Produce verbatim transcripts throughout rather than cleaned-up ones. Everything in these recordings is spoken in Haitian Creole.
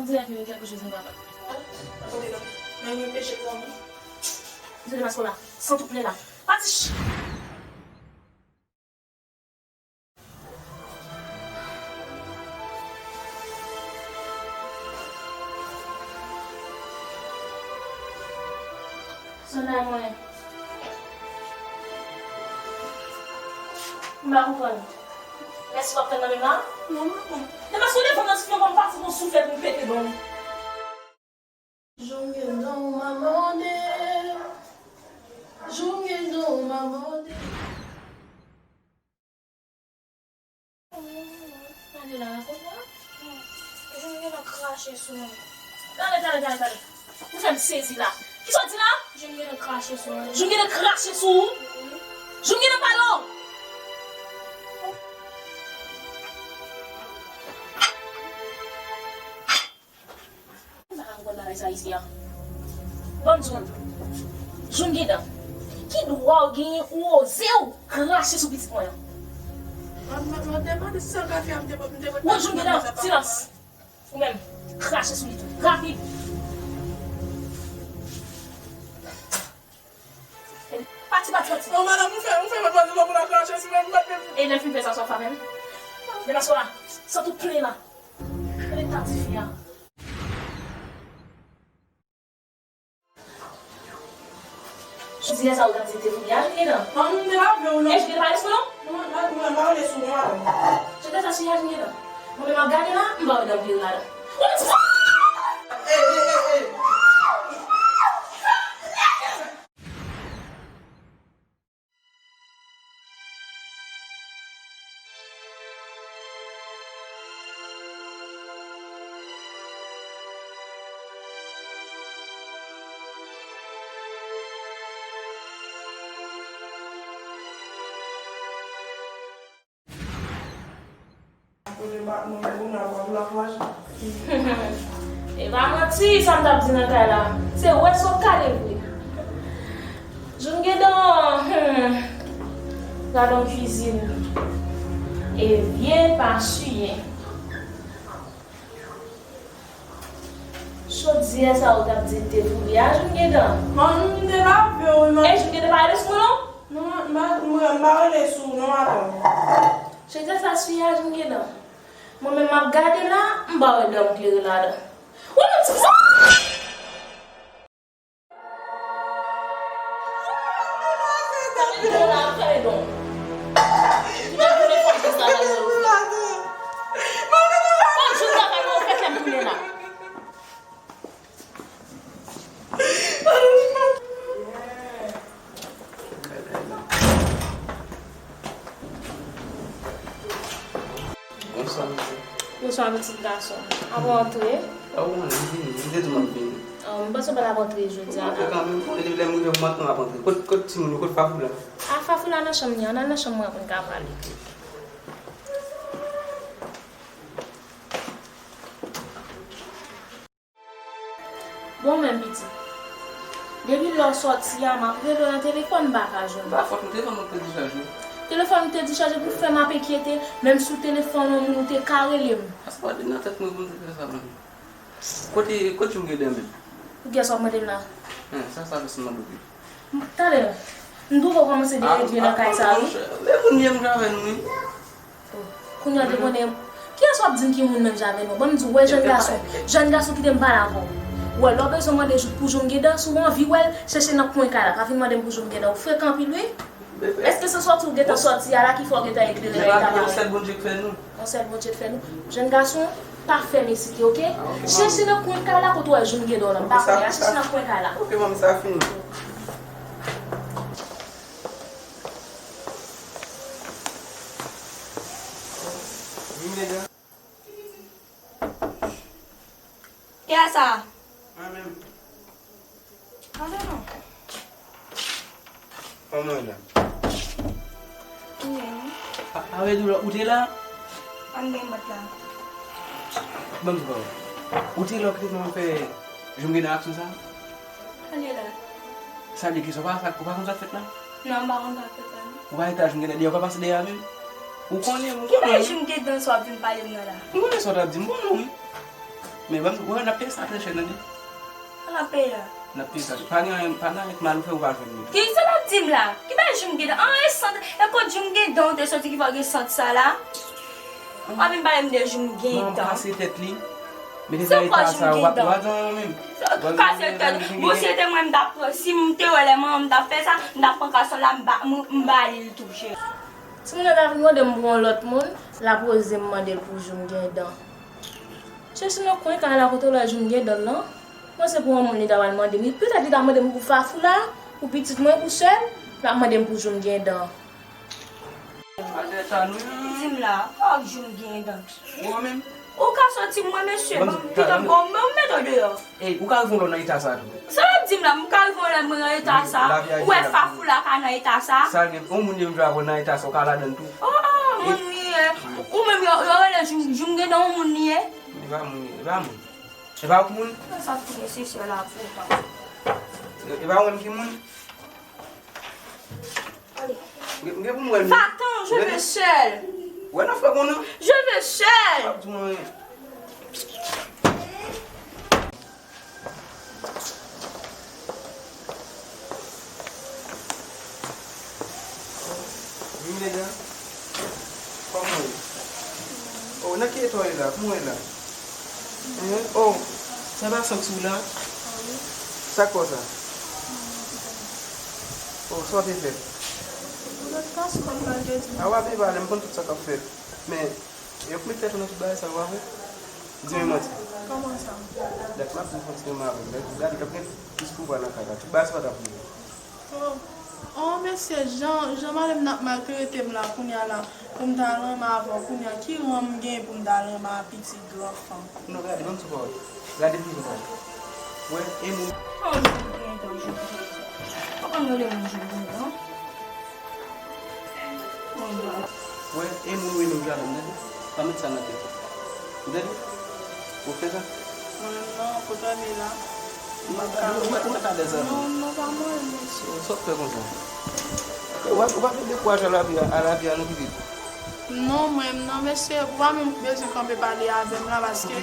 Di la ke kèlke choz anba. Kote non? Nan yon peche pou mwen. Di la masko la, san tout plen la. Pati! Sonay mwen. M pa konprann. Mèsi w ap tann nan men m la? Non, m pa konn. Depi sou telefòn nan, si yon bon pati gon souflèt m pete ban w. Joungedan ou mamòde. Joungedan ou mamòde. Tande la, la konn la? Joungedan krache sou mwen. Tande, tande, tande, tande. Ou fè m sezi la. Kisa w di la? Joungedan krache sou mwen. Joungedan krache sou ou? Joungedan pale w. M pa ka konprann bagay sa isi a. Ban m di w, Joungedan, ki dwa w genyen ou oze w krache sou pitit mwen an? Mwen, mwen, mwen te mande si se yon kafe a, m te, m te, m te. Wi, Joungedan, silans. Ou menm, krache sou li tou. Rapid. Pati, pati, pati. Non, madanm, ou fè, ou fè mwen pase pou la krache sou mwen, m pa te. E lè l fin fè sa, sa w fè menm? Depi sou la, san tout plen la. Gade ta tifi a. Jodi a sa ou t ap di te vou byen, Joungedan. An, m te lave w, non. E Joungedan pa res mwen, non? Non, m pa, m pa, m pa rele sou non, madanm. Jodi a sa sou a, Joungedan. Mwen menm m ap gade la, m ba w dan m vire ladan. Ou di sa! Ey, ey, ey, ey! E pa manti sa m t ap di nan kay la. Se wè sa w gade vre. Joungedan, hmm. Gadon kwizin. E vye pa siyen. Chodyè sa ou t ap di te touye a, Joungedan? An, m te lave w, wi, man. E Joungedan pa rele sou mwen, non? Non, m pa, m pa, m pa rele sou, non, madanm. Chodyè sa sou a, Joungedan. Mwen menm m ap gade la, m pa wè dan m klere ladan. Wi, men ti sa! Bonswa, mesye. Bonswa, pitit gason. Apa w antre? A, ou konnen, m vini. M te di w m ap vini. Ò, m panse w pa t ap antre jodi a. M antre kanmenm, konnen depi lè m rive pou maten, m ap antre. Kot, kot timoun yo, kot Fafou la? A, Fafou la nan chanm li, ann al nan chanm mwen pou n ka pale. Bon, men pitit, depi lè w sòti a, m ap rele w nan telefòn, m pa ka jwenn ou. Pa fòt mwen, telefòn mwen te dechaje. Telefòn ou te dechaje pou fè m ap enkyete, menm sou telefòn yon moun ou te ka rele m. A sa pa t vin nan tèt mwen pou m te fè sa menm. Kote, kote Joungedan menm? Poukiyès w ap mande m la? Hen, sa, sa fè sèlman bloke. Talè, m twouve w kòmanse deregle nan kay sa a, wi. E moun m ye menm jan avè nou, wi. Kounye a, te konnen. Kiyès w ap di m ki moun menm jan avè nou? Ban m di w, wè jèn gason. Jèn gason, kite m pale avè w. Ou wè, lè w bezwen mande jou-, pou Joungedan, si w anvi wè l, chèche nan kwen kay la. Pa vin mande m pou Joungedan. Ou frekan anpil, wi. Èske se sòti ou gentan sòti a la ki fè w gentan eklere nan eta w la? Yon sèl Bondye k fè nou. Yon sèl Bondye k fè nou. Jèn gason, pa fè m ezite, oke? Chèche nan kwen kay la kote w wè Joungedan w lan. M pa konnen, al chèche nan kwen kay la. Oke, manmi, sa fini. Kiyès sa? Mwen menm. Antre non. Kòman w ye la? Byen. A, a vre di w, ou te la? Ann gen bat la. Ban m di w. Ou te la, ou te nan fè Joungedan aksyon sa? Ann ye la. Sa vle di sa, ou pa, ou pa konn sa k fèt la? Non, m pa konn sa k fèt la, non. Ou pa rete a Joungedan, dèyè ou pa pase dèyè a menm? Ou konnen, ou konnen. Ki bagay Joungedan sa w ap vin pale m nan la? M konnen sa w t ap di, m konnen wi. Men ban m, wè, n ap peye sa trè chè, tande. An ap peye a. N ap peye sa. Pa gen anyen, pa gen anyen k mal ou fè, ou pa jwenn li. Ki sa w ap di m la? Ki bagay jou m gen dan? An, e sant, e kot jou m gen dan ou te soti ki fè w gen sant sa la? W ap vin pale m de jou m gen dan. Kase tèt li. Se kwa jou m gen dan? Kase tèt. Bon, si se te mwen, m t ap pran. Si m te wè lè manman m t ap fè sa, m t ap pran kase la, m ba, m, m ba li l tou, cheri. Timoun nan ta vin mande m pou yon lòt moun, l ap oze m mande l pou jou m gen dan. Chèche nan kwen kay la kote w la jou m gen dan lan. Mwen se pou yon moun li ta pral mande m. Petèt li ta mande m pou Fafou la, pou pitit mwen, pou sè l, l ap mande m pou jou m gen dan. Di m la, pa w jou m gen dan. Ou ka soti mwen, mesye, ban m pitit bon, men w mete w deyò. Ey, ou ka rive yon lè nan eta sa tou. Sa w ap di m la, m ka rive yon lè mwen nan eta sa? Ou wè Fafou la ka nan eta sa? Sa gen, yon moun yo vin avè w nan eta sa, ou ka ladann tou. Oh, oh, moun li ye. Ou menm yo, yo rele jou m gen dan yon moun li ye. E pa moun, e pa moun. E pa moun. Sa ki nesesè la pou ou pa. E pa ou menm ki moun. Allez. M gen pou m wè l. Va-t'en, je vais seul. Wè nan fè konnen. Je vais seul. M ap di w anyen. Vini, nèg la. Kòman w ye? Oh, nan ki eta w ye la? Kòman w ye la? Hein? Oh, sa pa sank sou w la? Sa k fè w sa? Oh, sa w te fè? A, w ap pale, m konn tout sa k ap fèt. Men, yo k met tèt ou nan tout bagay sa, w pa vre? Di m manti. Kòman sa? Dat m ap di w kontinye avè m. Gade, gade, gade, plis pouvwa nan kay la. Tout bagay sa pa t ap rive. Oh, oh, mesye, jan, jan madanm nan ap maltrete m la kounye a la, pou m ta renmen avè w kounye a, ki ran m gen pou m ta renmen a pitit gran fanm? Non, gade, ban m sou pawòl. Gade m sou pawòl. Wè, e moun. Oh, jou m gen dan, jou m gen dan. Ou konn rele moun jou m gen dan? Wè, e moun ou ye menm jan avè m, tande? Pa met sa nan tèt ou. Ou tande? Ou fè sa? Mwen menm non, kote w ye la? Ou mèt alèz avè m. Non, non, pa mwen, mesye. Sa w fè konsa? Ou pa, ou pa vin dekouraje a lavi a, a lavi a non, pitit. Non, mwen menm non, mesye, ou pa menm bezwen kanpe pale avè m la, paske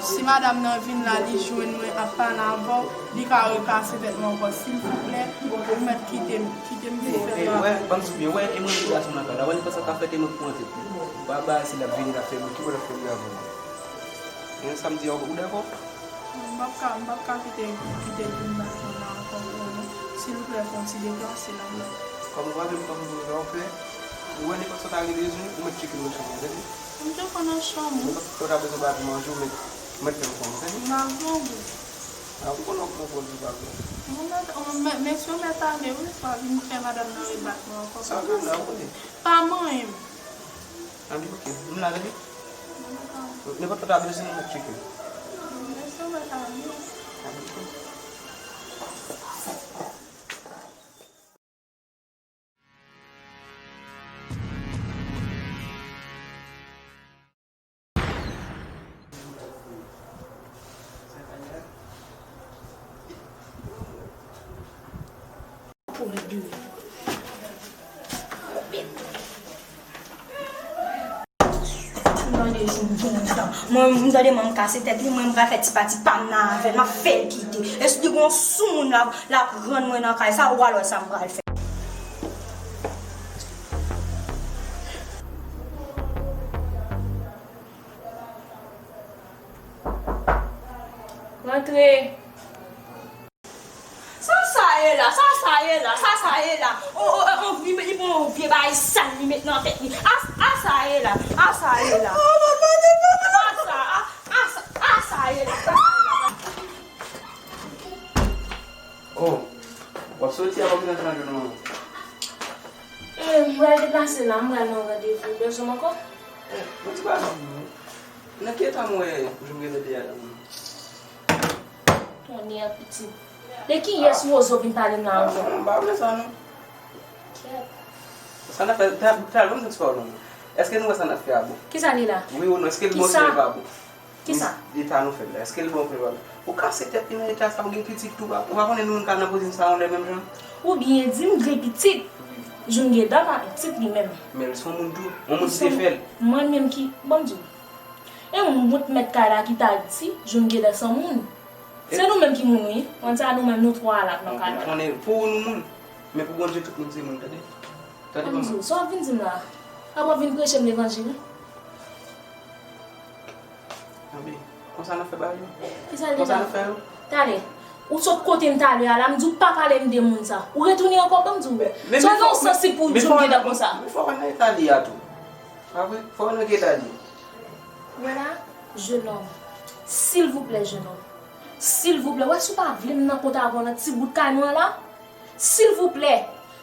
si madanm nan vin la, li jwenn mwen ap pale avè w, li ka rekase tèt mwen ankò. Silvouplè, ou mèt kite m, kite m vin fè travay. Wè, ban m di w byen, wè, e mwen ki gason nan kay la. Wè, nenpòt sa k ap fèt, e mwen k pran tèt li. Pa bay si l ap vini, l ap fè bri, ki bò l ap fè bri avè mwen. Men sa m di a, ou dakò? M p ap ka, m p ap ka kite, kite l vin bat mwen la ankò pou ou non. Silvouplè, fè yon ti deplase la non. Kòm ou pa menm tankou pou sa w fè, ou wè nenpòt sa w ta gen bezwen, ou mèt tcheke m nan chanm mwen, tande? M te konn nan chanm ou. Nenpòt sa w ta bezwen bay pou manje, ou mèt, ou mèt fè m konnen, tande? M pa grangou. A, ou konnen w grangou, ou pa grangou. Mwen mèt, mwen mèt, men si w mèt ale wi, pa vin fè madanm nan rebat mwen ankò. Sa w gen la, ou konnen. Pa manyen m. Ann, oke. M la, tande? Nenpòt lòt bagay, si nou mèt tcheke. Pou l di. Mwen, m tande manman m kase tèt li, mwen, m pral fè ti pati pa m nan avè l, m ap fè l kite. E si li gon soumoun l ap, l ap rann mwen nan kay sa, ou pral wè sa m pral fè. Rantre. Sa sa ye la? Sa sa ye la? Sa sa ye la? O, o, o, o, li met, li pran yon vye bagay sal, li met nan tèt li. A, a sa ye la? A sa ye la? A sa, a, a sa, a sa ye la? Sa sa ye la? Oh, w ap soti a, w ap vin nan janjou non. E, m pral deplase la, m pral nan yon randevou. Ou bezwen m ankò? E, yon ti bagay non. Nan ki eta m wè jou m gen de deyal la non? Tonnè pitit. De kiyès Wozo vin pale m la ankò? Ah, m pa vle sa non. Kèt. Sa n ap fè, ta, ta, ban m di w ti pawòl non. Èske nou wè sa n ap fè a bon? Kisa li la? Wi ou non, èske l bon, èske l pa bon? Kisa? Eta nou fè l la, èske l bon oubyen pa bon? Ou kase tèt li nan eta sa, ou gen pitit tou, ou pa konnen nou menm ka nan pozisyon sa yon lè menm jan? Ou byen di m gen pitit. Wi. Jou m gen dan pa pitit li menm. Men l se yon moun tou, yon moun ki te fè l. Mwen menm ki, ban m di w. E yon bout mèt kay la ki ta di, Joungedan san moun. Se nou menm ki moun, wi. Konn sa, nou menm, nou twa la, nan kay la. Konnen pou ou nou moun, men pou Bondye tout moun se moun, tande? Tande, manman. Sa w ap vin di m la? Ap w ap vin preche m levanjil? Anben, konsa n ap fè bagay yo? Kisa l te fè? Konsa n ap fè yo? Talè, ou sot kote m talè a la, m di w pa pale m de moun sa. Ou retounen ankò, ban m di w. Men, men, sa gen yon sans pou Joungedan konsa. Men fò w nan eta li a tou. Pa vre? Fò w nan eta li. Wè la, jenòm. Silvouplè, jenòm. Silvouplè, wè si w pa vle m nan kont avè w nan ti bout kay mwen an la, silvouplè,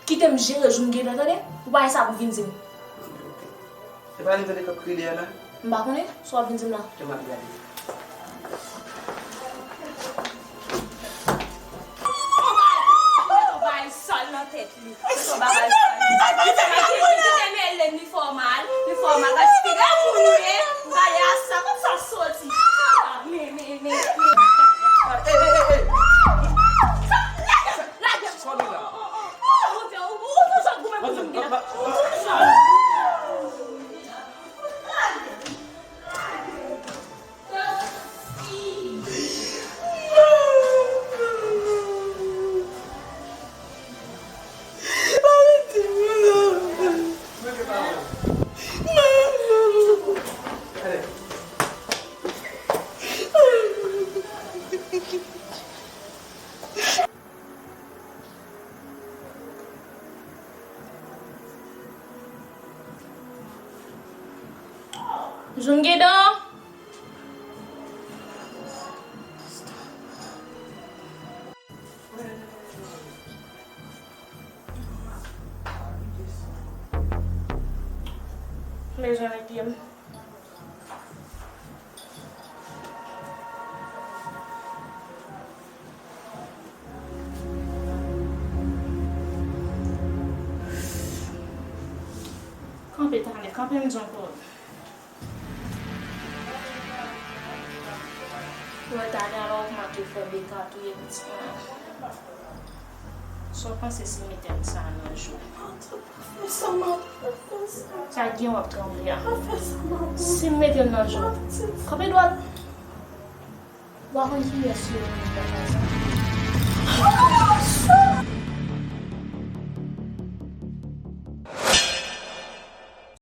kite m jere Joungedan, tande? Ou pa gen sa pou vin di m. Ok. Se pa li m tande k ap kriye dèyè la? M pa konnen, sa w ap vin di m la? Kite m al gade. Yon bagay sal nan tèt li. Yon bagay sal. Li te mele, li fè w mal, li fè w mal. Paske gade moun ou ye, gade a sa, kòm sa soti. Men, men, men, men. Lage, lage. Sa w gen la? Oh, oh, oh, oh, Bondye, ou, ou, ou toujou ap goumen pou moun ki la. Ou toujou. Joungedan. Bezwen ede m. Kanpe, Talè, kanpe m di w ankò. Ou wè Talè a la w ap manke fè beka touye pitit mwen. Sa w panse si m mete m sa nan jou? Sa k gen w ap tranble a? Si m mete l nan jou. Kanpe dwat. Ou pa konn kiyès yo menm nan kay sa?